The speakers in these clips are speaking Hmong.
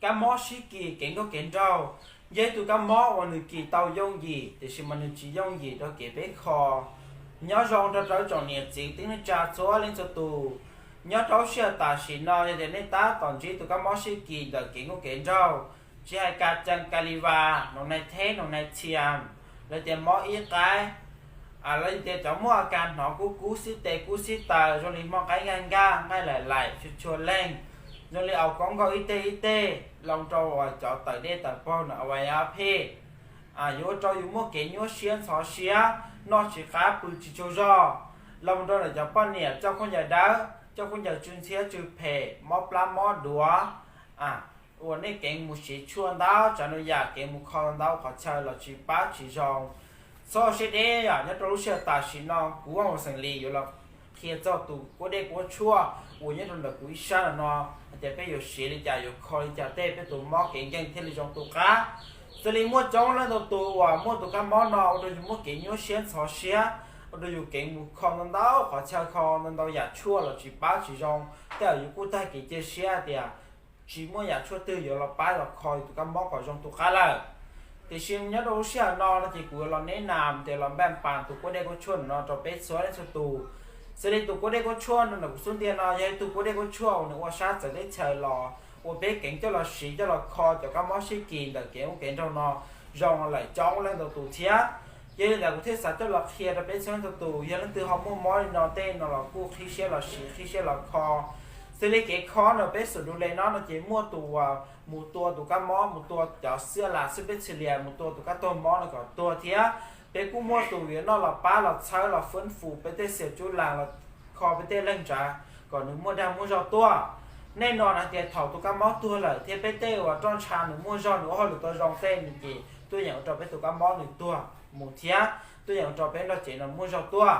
Kab mob sib kis kev nkauj kev nraug yog ib tug kab mob uas nws kis tau yooj yim, tiam sis mas nws tsis yooj yim rau kev peb kho. Nyob zoo rau rau tsoom niam txiv tib neej tsa txhua leej txhua tus. Nyob rau lub sij hawm tam sim no yog tias nej tab tom ntsib tus kab mob sib kis ntawm kev nkauj kev nraug, tsis hais kas cees kas li vas, noog nai theb, noog nai txhiam, lawv tias mob ib qaib, lawv tias cov muaj a kas hnov kub kub xib tes kub xib taw, zoo li hmo qaib nkag nkag, nqaij laim laim, tshua tshua leeg, zoo li aus koob nkaus ib teg ib teg, los rau uas cov tawm dej tawm paug ntawm a vais a phej, yuav ua rau yus muaj kev nyuaj siab ntxhov siab, noj tsis qab pw tsis tsaug zog, los rau ntawm cov poj niam coj khaub ncaws dawb, coj khaub ncaws tsw ntxhiab tsw phem, mob plab mob duav, uas nej keev mus siv tshuaj ntau tsav ntau yam, keev mus kho ntau qhov chaw los tsis pab tsis zoo. Txhob siab deb os, nyob rau lub sij hawm tam sim no kuv Vaj Xeem Lis yuav los qhia txog tus kuab dej kuab tshuaj uas nyob rau ntawm kuv ib sab no no, hais tias peb yuav siv li cas, yuav kho li cas tej peb tus mob kev nkeeg thiaj li zoo tu qab. Xws li muaj coob leej ntau tus uas muaj tus kab mob no ua rau yus muaj kev nyuaj siab ntxhov siab, ua rau yus keev mus kho ntau ntau qhov chaw, kho ntau ntau yam tshuaj los tsis pab tsis zoo. Tej zaum yus kuj tag kev cia siab hais tias tsis muaj yam tshuaj twg yuav los pab los kho yus tus kab mob kom zoo tu qab lawm. Tiam sis nyob rau lub sij hawm no no ces kuv yuav los neb nas tias los npaj pas tus kuab dej kuab tshuaj no rau peb txhua leej txhua tus. Xws li tus kuab dej kuab tshuaj no ntawm kuv xub ntiag no yog ib tug kuab dej kuab tshuaj uas nws ua sab txawv teb chaws los ua peb keev coj los siv coj los kho cov kab mob sib kis ntawm kev ub kev nraug no zoo lawm coob leej ntau tus thiab. Yog li ntawd kuv thiaj xav coj los qhia rau peb txhua leej txhua tus, yog leej twg ho muaj mob li no tej no los kuj qhib siab los siv, qhib siab los kho. Xws li kev kho no peb xum du le no no ces muaj tus uas mus tua tus kab mob, mus tua cov xwb las xwb peb txhia lias, mus tua tus kab tuag mob no kom tuag thiab. Peb kuj muaj tus yuav noj los pab los txhawb los fwb fus peb tej xiam cub las los kho peb tej leeg ntsav kom nws muaj dag muaj zog tuaj. Nej no hais tias thaum tus kab mob tuag lawm thiab peb tej uas roj ntsha nws muaj zog, nws ua hauj lwm tau zoo tej no ces tuaj yeem ua rau peb tus kab mob nws tuag mus thiab, tuaj yeem ua rau peb nrog cev no muaj zog tuaj.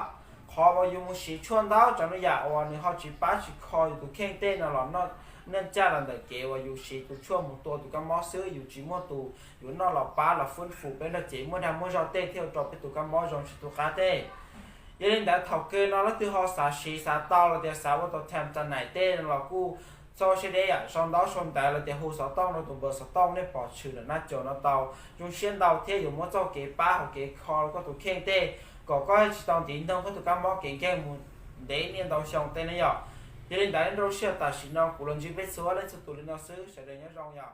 Qhov uas yus mus siv tshuaj ntau tsav ntau yam uas nws ho tsis pab tsis kho yus tus kheej tej no los noj neej caj los ntawm kev uas yus siv tus tshuaj mus tua tus kab mob xwb, yus tsis muaj tus yuav noj los pab los fwb fus peb nrog cev muaj dag muaj zog tej thiaj ua rau peb tus kab mob zoo tsis tu qab tej. Yog li ntawd thaum kawg no leej twg ho xav siv xav tau los tias xav ua tau tham tsa naim tej no los kuj txhob siab deb yam sau ntaub sau ntawv los tias hu xov tooj rau tus npawb xov tooj nej pom tshwm ntawm nab caus no tau zoo siab ntau thiab yuav muab txoj kev pab hauv kev kho koj tus kheej tej kom koj tsis tau ntiv ntog koj tus kab mob kev nkeeg mus ntev niaj ntau xyoo tej ne yom. Yog li ntawd nyob rau lub sij hawm tam sim no kuv los ntsib peb txhua leej txhua tus li no xwb, sawv daws nyob zoo yom.